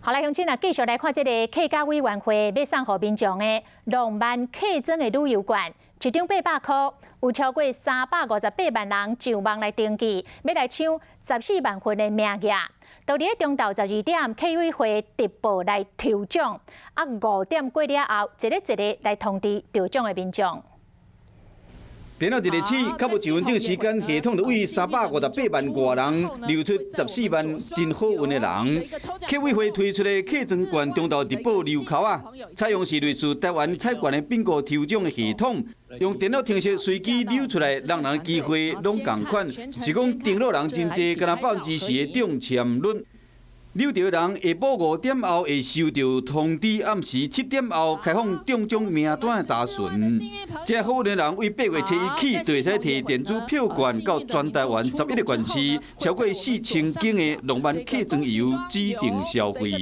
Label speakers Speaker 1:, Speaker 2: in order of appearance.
Speaker 1: 好來，鄉親啊，繼續來看這个客家委員會欲送予民眾的浪漫客莊的旅遊券，一張800箍，有超過358萬人上網來登記，欲來搶14萬份的名額。到佇咧中晝12點，客委會直播來抽獎，啊5點過了後，一个一个來通知得獎的民眾。
Speaker 2: 電腦一個試，較無一分鐘時間，系統就為358萬外人流出14萬真好運的人。客委會推出的客莊券中晝直播溜扣啊，採用是類似台灣彩券的賓果抽獎的系統，用電腦程式隨機溜出來，人人機會攏仝款，是講登錄人真濟，敢若10%的中籤率。溜著的人下晡5點後會收著通知，暗時7點後開放中獎名單的查詢。這好運的人為8月7日起就會使提電子票券到全台灣11個縣市，超過4000間的浪漫客莊遊指定消費。